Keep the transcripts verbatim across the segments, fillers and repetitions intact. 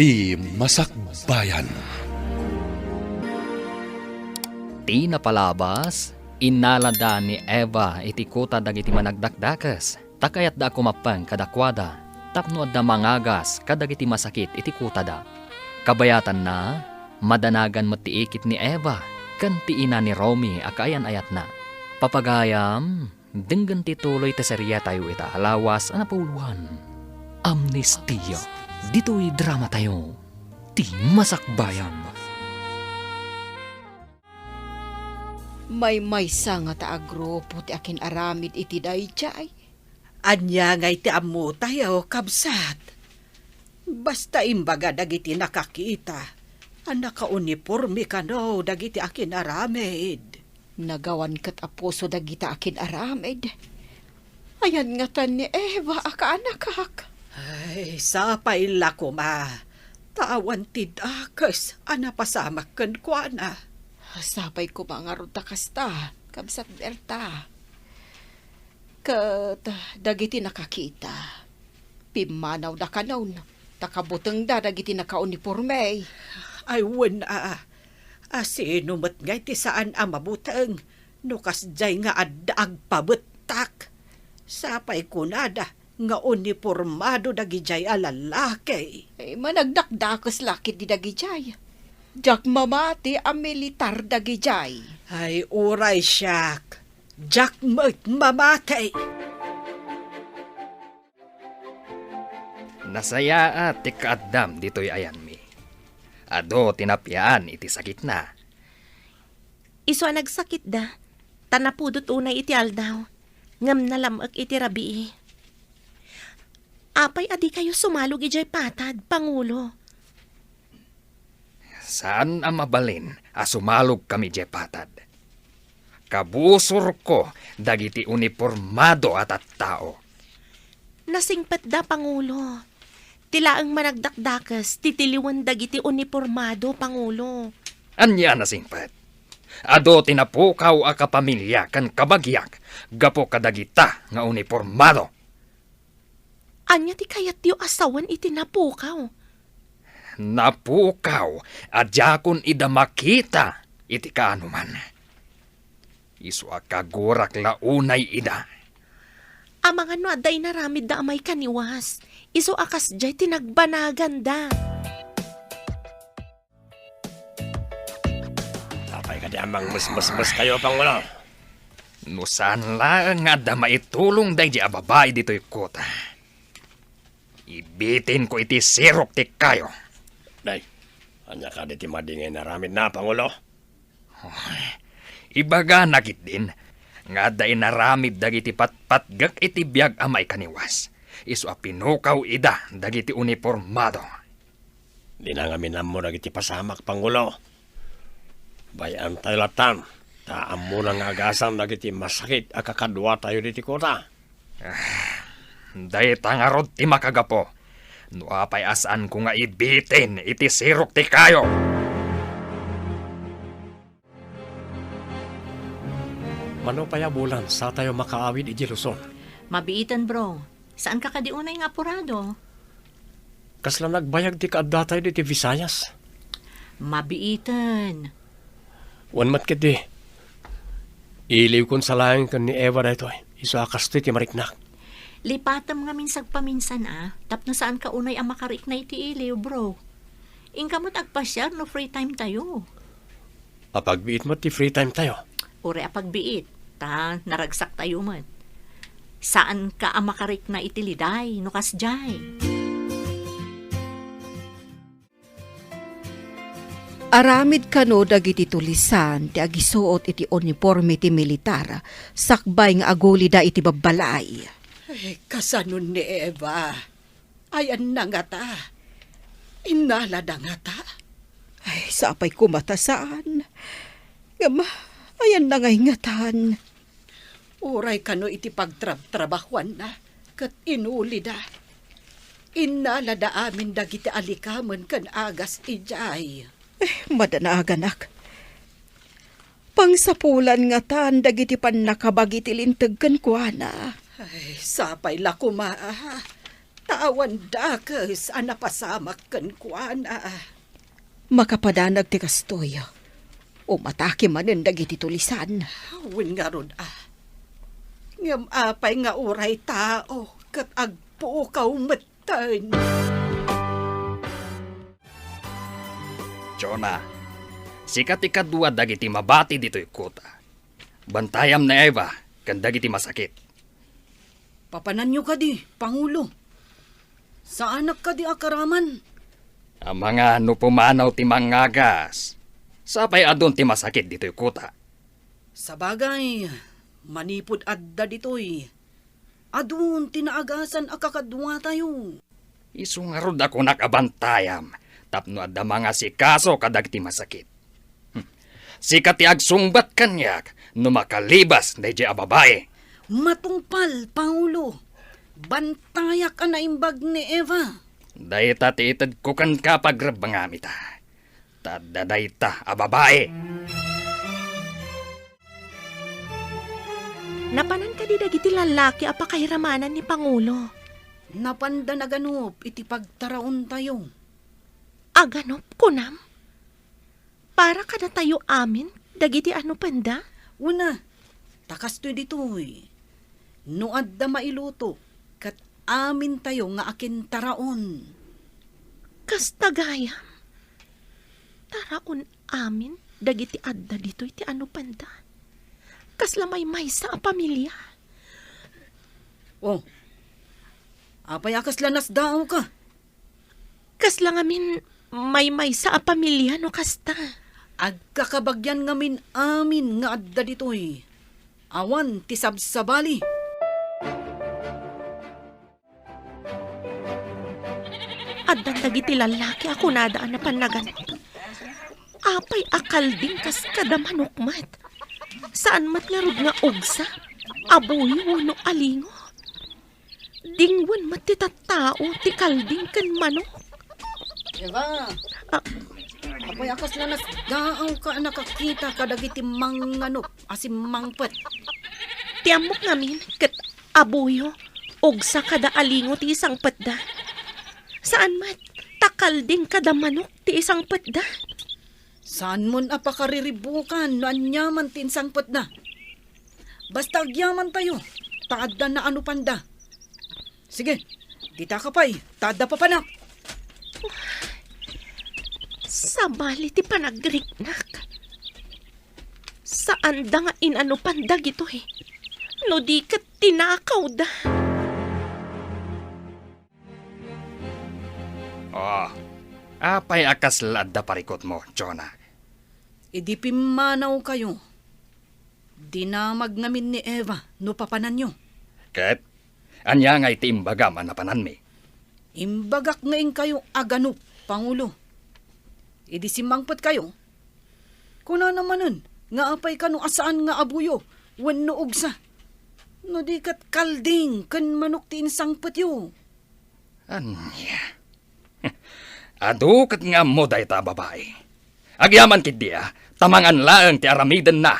Ti Masakbayan. Ti napalabas, innalada ni Eva iti kuta dagiti managdakdakes, ta kayatda a kumappeng kadakuada tapno adda mangagas kadagiti masakit iti kutada. Kabayatanna, madanagan met ti ikit ni Eva ken ti ina ni Romy a kaayan-ayatna. Papagayam, denggen ti tuloy ti seriatayo ita a lawas a napauluan, Amnestia. Ditoy dramatayo, Ti Masakbayan. Maymaysa ngata a grupo ti akin-aramid iti daydiay. Ania ngay ti ammotayo, kabsat? Basta imbaga dagiti nakakita a nakauniporme kano dagiti akin-aramid. Nagawan ket a puso dagita akin-aramid. Ayan ngatan ni Eva a kaanakak. Ay, sapay la koma ta awan ti dakes a napasamak kenkuana. Sapay koma ngarud ta kasta, kabsat Berta. Ket dagiti nakakita, pimmanawda kanon, ta kabutengda dagiti nakauniporme. Ay, wen a, a sino met ngay ti saan a mabuteng no kasdiay nga adda agpabettak? Sapay kunada nga unipormado dagidiay a lalaki. Eh, managdakdakes la ketdi dagidiay. Diak mamati a militar dagidiay. Ay, uray siak, diak met mamati. Nasayaat ti kaaddam ditoy ayanmi. Adu ti napiaan iti sakitna. Isu a nagsakitda, ta napudot unay iti aldaw, ngem nalam-ek iti rabii. Apay a dikayo sumalog idiay patad, Pangulo? Saan a mabalin a sumalogkami idiay patad. Kabusorko dagiti unipormado a tattao. Nasingpetda, Pangulo. Ti laeng managdakdakes ti tiliwen dagiti unipormado, Pangulo. Ania a nasingpet? Adu ti napukaw a kapamilya ken kabagiak gapu kadagita nga unipormado. Ania ti kayatyo a sawen iti napukaw? Napukaw a diakon ida makita iti kaanoman. Isu a kagurak la unay ida. Amangan no adda inaramidda a maikaniwas, isu a kasdiay ti nagbanaganda. Apay kadi a mangmesmesmeskayo, Pangulo? No saan laeng nga adda maitulong daydi a babai ditoy kuta, ibitinko iti sirok ti kayo. Day, ania kadi ti madi nga inaramidna, Pangulo? Ibagana ketdin nga adda inaramid dagiti patpatgek iti biag a maikaniwas, isu a pinukaw ida dagiti unipormado. Dina ngamin ammo dagiti pasamak, Pangulo. Bay-antayo latan, ta ammona nga agasam dagiti masakit a kakaduatayo ditoy kuta. Ah, dayta ngarud ti makagapu no apay a saanko nga ibitin iti sirok ti kayo. Mano pay a bulan satayo makaawid idiay Luzon? Mabiiten, bro. Saanka kadi unay nga apurado? Kasla nagbayag ti kaaddatayo ditoy Visayas? Mabiiten. Wen met ketdi. Iliwkon sa laeng ken ni Eva daytoy. Isu a kastoy ti mariknak. Lipatem ngamin sagpaminsan a, tapno saanka unay a makarikna iti iliw, bro. Inka met agpasiar no free time tayo. Apagbiit met ti free time tayo. Uray apagbiit, ta naragsaktayo met. Saanka a makarikna iti liday no kasdiay. Aramid kano dagiti tulisan ti agisuot iti uniporme ti militar sakbay nga agulida iti babbalay. Ay, kasano ni Eva? Ayanna ngata. Innalada ngata. Ay, sapay koma ta saan. Ngem, ayanna ngay ngatan. Uray kano iti pagtrabtrabahoanna ket inulida. Innalada amin dagiti alikamen ken agas idiay. Eh, madanaganak. Pangsapulan ngatan dagiti pannakabagi ti linteg kenkuana. Ay, sapay la koma, ah. Ta awan dakes a napasamak kenkuana. Makapadanag ti kastoy, umatake manen dagiti tulisan. Wen ngarud a. Ngem apay nga uray tao ket agpukaw metten? Jonah, sika ti kadua dagiti mabati ditoy kota. Bantayam ni Eva ken dagiti masakit. Papananyo kadi, Pangulo? Saanak kadi a karaman? Amangan no pumanaw ti mangagas, sapay adun ti masakit ditoy kota. Sabagay, manipud adda ditoy, adun ti naagasan a kakaduatayo. Isu ngarud a kunak a bantayam tapno adda mangasikaso kadagiti masakit. Hmm. Sika ti agsungbat kaniak no makalibas daydiay a babai. Matungpal, Pangulo. Bantayak a naimbag ni Eva. Dayta ti itedko kenka, pagrebbengam ita. Ta adda dayta a babai. Napanan kadi dagiti lallaki a pakairamanan ni Pangulo? Napanda naganup iti pagtaraontayo. Aganup, kunam? Para kadatayo amin dagiti anupenda? Wen a, ta kastoy ditoy. No adda mailuto, ket amintayo nga akintaraon. Kasta gayam, taraon amin dagiti adda ditoy ti anupenda. Kasla maymaysa a pamilia. Oh, apay a kasla nasdaawka? Kasla ngamin maymaysa a pamilia no kasta. Agkakabagian ngamin amin nga adda ditoy. Awan ti sabsabali. Addan dagiti lallaki a kunada a napan naganup. Apay a kalding kas kada manok met? Saan met ngarud nga ugsa, abuyo wenno alingo? Dingwen met ti tattao ti kalding ken manok. Eva, ah, apay a kasla nasdaawka a nakakita kadagiti manganup a simmangpet? Ti ammok ngamin ket abuyo, ugsa kada alingo ti isangpetda. Saan met, ta kalding kada manok ti isangpetda. Saanmon a pakariribukan no aniaman ti insangpetda. Basta agyamantayo, ta adda naanupanda. Sige, ditaka pay, ta adda papanak. Sabali ti panagriknak. Saanda nga inanupan dagitoy, no di ket tinakawda. Oh, apay a kasla adda parikutmo, Jonah? Idi pimmanawkayo, dinamag ngamin ni Eva no papananyo. Ket ania ngay ti imbagam a napananmi? Imbagak nga inkayo aganup, Pangulo. Idi simmangpetkayo, kunana manen nga apay kano a saan nga abuyo wenno ugsa, no di ket kalding ken manok ti insangpetyo. Ania? Adu ket nga ammo dayta a babai. Agyaman ketdi a, ta mangan laeng ti aramidenna.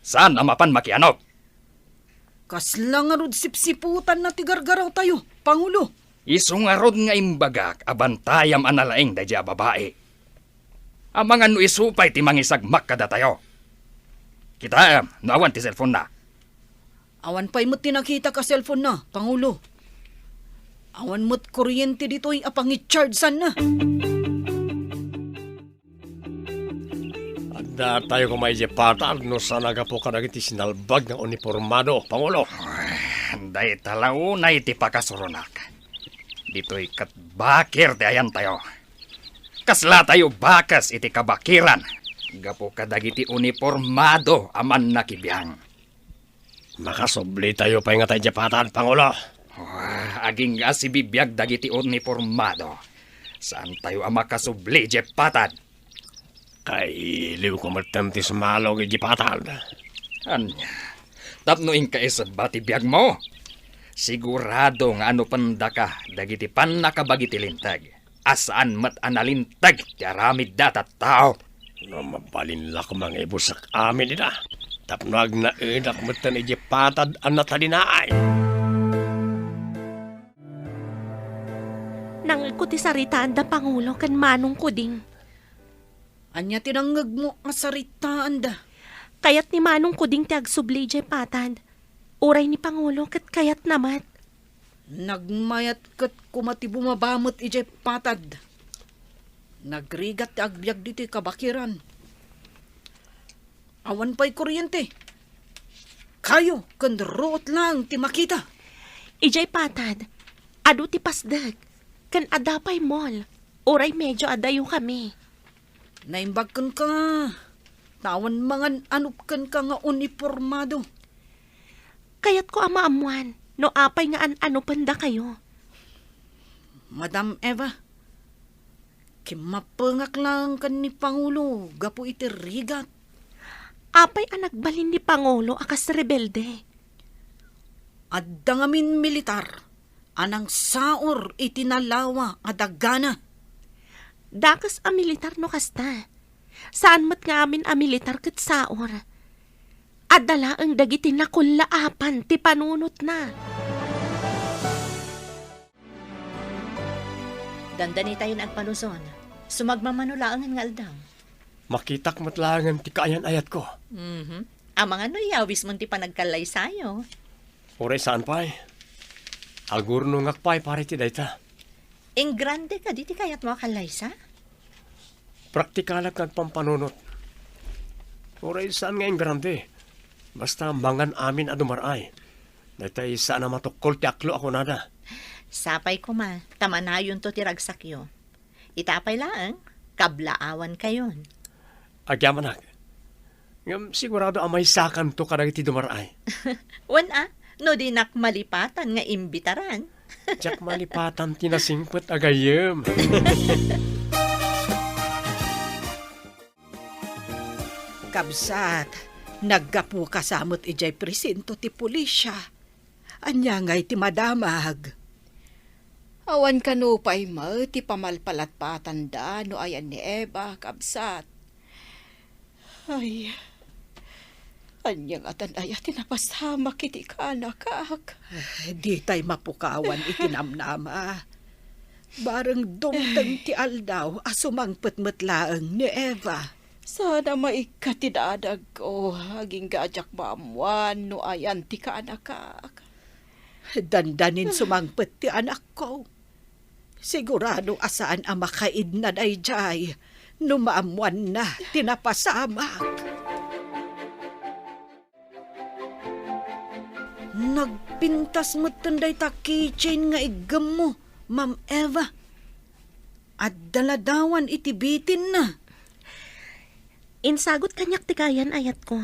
Saan a mapan makianop. Kasla ngarud sipsiputanna ti gargarawtayo, Pangulo. Isu ngarud nga imbagak a bantayam a nalaing daydiay a babai. Amangan no isu pay ti mangisagmak kadatayo. Kitaem no awan ti cellphone-na. Awan pay met ti nakitak a cellphone-na, Pangulo. Awan met kuryente ditoy a pangichargeanna. Addatayo koma idiay patad no saan a gapu kadagiti sinalbag nga unipormado, Pangulo. Ay, dayta la unay ti pakasuronak. Ditoy ket bakir ti ayantayo. Kaslatayo bakes iti kabakiran gapu kadagiti unipormado a mannakibiang. Makasublitayo pay ngata idiay patad, Pangulo? Ah, agingga a sibibiag dagiti unipormado. Saantayo a makasubli idiay patad. Kailiwko metten ti sumalog idiay patad. Ania? Tapno inka isebba ti biagmo? Sigurado nga anupendaka dagiti pannakabagi ti Linteg. A saan met a nalinteg ti aramidda a tattao. No mabalin la koma nga ibusek amin ida, tapno agnaedak metten idiay patad a natalinaay. Kayatko ti saritaan da Pangulo ken Manong Kuding. Ania ti nangngegmo a saritaanda? Kayat ni Manong Kuding ti agsubli idiay patad. Uray ni Pangulo ket kayatna met. Nagmayat ket koma ti bumaba met idiay patad. Nagrigat ti agbiag ditoy kabakiran. Awan pay kuryente. Kayo ken ruot laeng ti makita. Idiay patad, adu ti pasdek, ken adda pay mall, uray medio adayokami. Naimbag kenka, ta awan mangan-anop kenka nga unipormado. Kayatko a maammoan no apay nga an-anopendakayo. Madam Eva, kimmapengak laeng ken ni Pangulo gapu iti rigat. Apay a nagbalin ni Pangulo a kas rebelde? Adda ngamin militar a nangsaor iti nalawa a dagana. Dakes a militar no kasta. Saan met nga amin a militar ket saor. Adda laeng dagiti nakullaapan ti panunotna. Dandanitayon agpaluson. Sumagmamano laengen nga aldaw. Makitak met laengen ti kaayan-ayatko. Mhm. Amangan no iyawismon ti panagkallaysayo. Uray saan pay. Agurnongak pay para iti dayta. Ingrande kadi ti kayatmo a kallaysa? Praktikalak nga agpampanunot. Uray saan nga ingrande. Basta mangan amin a dumaray. Daytay saan a matukkol ti aklo a kunada. Sapay koma, ta manayonto ti ragsakyo. Ita pay laeng, kablaawankayon. Agyamanak. Ngem sigurado a maysakanto kadagiti dumaraay. Wen a, no dinak malipatan nga imbitaran. Diak malipatan ti nasingpet a gayyem. Kabsat, naggapuka sa met idiay presinto ti pulisya. Ania ngay ti madamag? Awan kano pay met ti pamalpalatpatanda no ayan ni Eva, kabsat. Ay, ania ngatan aya ti napasamak iti kaanakak? Eh, ditay mapukawan iti namnama. Bareng dumteng ti aldaw a sumangpet met laeng ni Eva. Saan a maikkat ti dadagko, agingga a diak maammoan no ayan ti kaanakak. Dandanin sumangpet ti anakko. Sigurado a saan a makaidna daydiay no maammoanna ti napasamak. Nagpintas metten dayta keychain nga iggemmo, Ma'am Eva. Adda ladawan iti bitinna. Insagut kaniak ti kaayan-ayatko.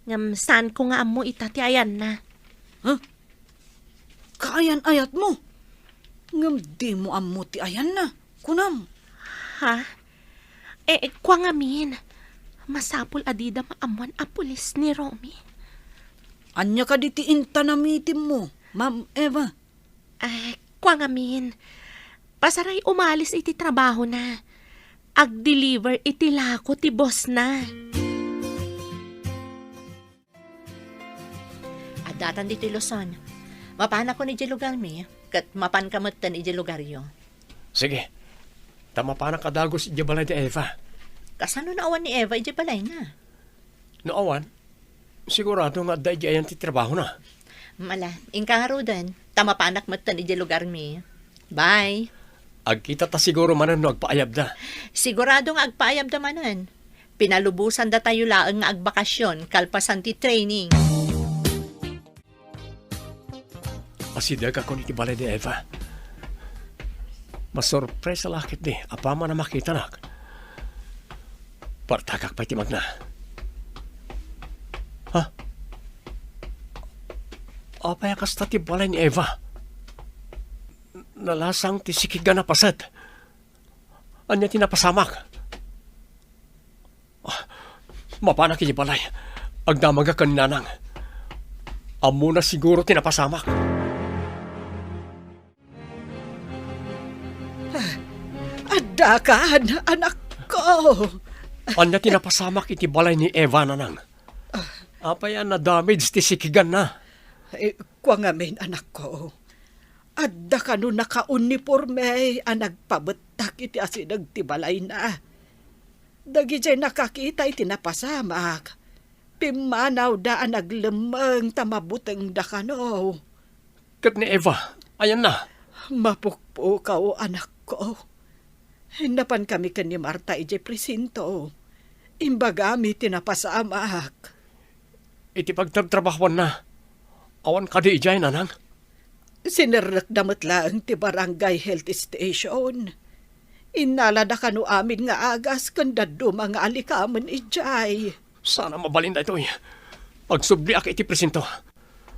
Ngem saanko nga ammo ita ti ayanna. Ha? Kaayan-ayatmo? Ngem dimo ammo ti ayanna, kunam? Ha? Eh, kua ngamin, masapul a dida maammoan a pulis ni Romy. Ania kadi ti intanamitimmo, Ma'am Eva? Eh, kua ngamin, pasaray umalis iti trabahona. Agdeliver iti lako ti bossna. Addatan ditoy Luzon. Mapanakon idiay lugarmi, ket mapanka metten idiay lugaryo. Sige. Ta mapanak a dagus idiay balay ni Eva. Kasano no awan ni Eva idiay balayna? No awan, sigurado nga adda idiay ayan ti trabahona. Mala, inka ngaruden, ta mapanak metten idiay lugarmi. Bye. Agkitata siguro manen no agpaayabda. Sigurado nga agpaayabda manen. Pinalubosandatayo laeng nga agbakasyon kalpasan ti training. Asidegakon iti balay ni Eva. Masurpresa la ketdi apaman a makitanak. Partagak pay ti magna. Ha? Apay a kasta ti balay ni Eva? Nalasang ti sikigan a paset. Ania ti napasamak? Ah, mapanak iti balay. Agdamagak ken nanang. Ammona siguro ti napasamak. Ah, addakan, anakko. Ania ti napasamak iti balay ni Eva, nanang? Apay a nadamage ti sikiganna? Eh, kua ngamin, anakko. Adda kano nakauniporme a nagpabettak iti asideg ti balayna. Dagidiay nakakita iti napasamak, pimmanawda a naglemmeng ta mabutengda kano. Ket ni Eva, ayanna? Mapukpukaw, anakko. Napankami ken ni Marta idiay presinto. Imbagami ti napasamak. Iti pagtrabtrabahuanna, awan kadi idiay, nanang? Sinerrekda met laeng ti barangay health station. Innalada kano amin nga agas ken dadduma nga alikamen idiay. Saan a mabalin daytoy. Agsubliak iti presinto.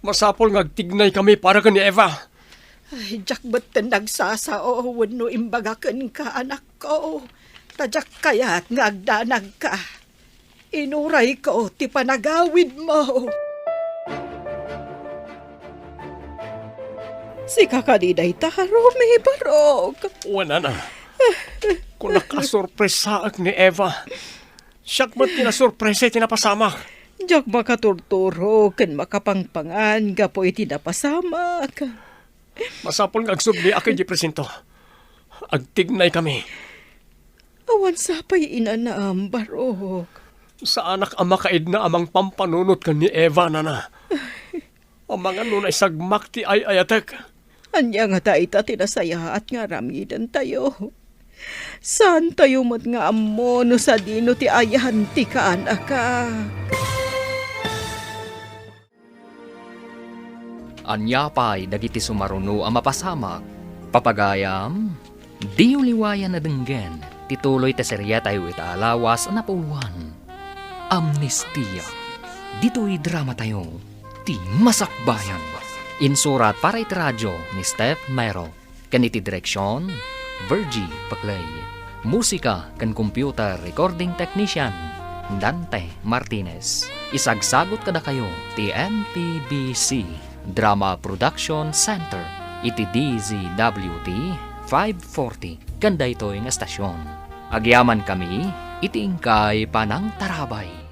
Masapul nga agtignay kami para ken ni Eva. Ay, diak metten nagsasao wenno imbaga kenka, anakko. Ta diak kayat nga agdanagka. Inurayko ti panagawidmo. Sika kadi dayta, Romy, barok. Wen, nana. Kunak a sorpresaek ni Eva. Siak met ti nasorpresa iti napasamak. Diak makaturturo ken makapangpangan gapu iti napasamak. Masapul nga agsubliak idiay presinto. Agtignay kami. Awan sapay inanam, barok. Saanak a makaidna a mangpampanunot ken ni Eva, nana. Amangan no naisagmak ti ay-ayatek. Ania nga dayta ti nasayaat nga aramidentayo? Saantayo met nga ammo no sadino ti ayan ti kaanakak. Ania pay dagiti sumaruno a mapasamak? Papagayam, diyo liwayan a denggen ti tuloy ti seriatayo ita a lawas a napuloan, Amnestia. Ditoy dramatayo, ti Masakbayan. Insurat para iti radio ni Steph Mero. Ken iti direksion, Virgie Paclay. Musika ken computer recording technician, Dante Martinez. Isagsagut kadakayo ti M P B C Drama Production Center iti D Z W T five forty ken daytoy nga estasion. Agyamankami iti inkay panangtarabay.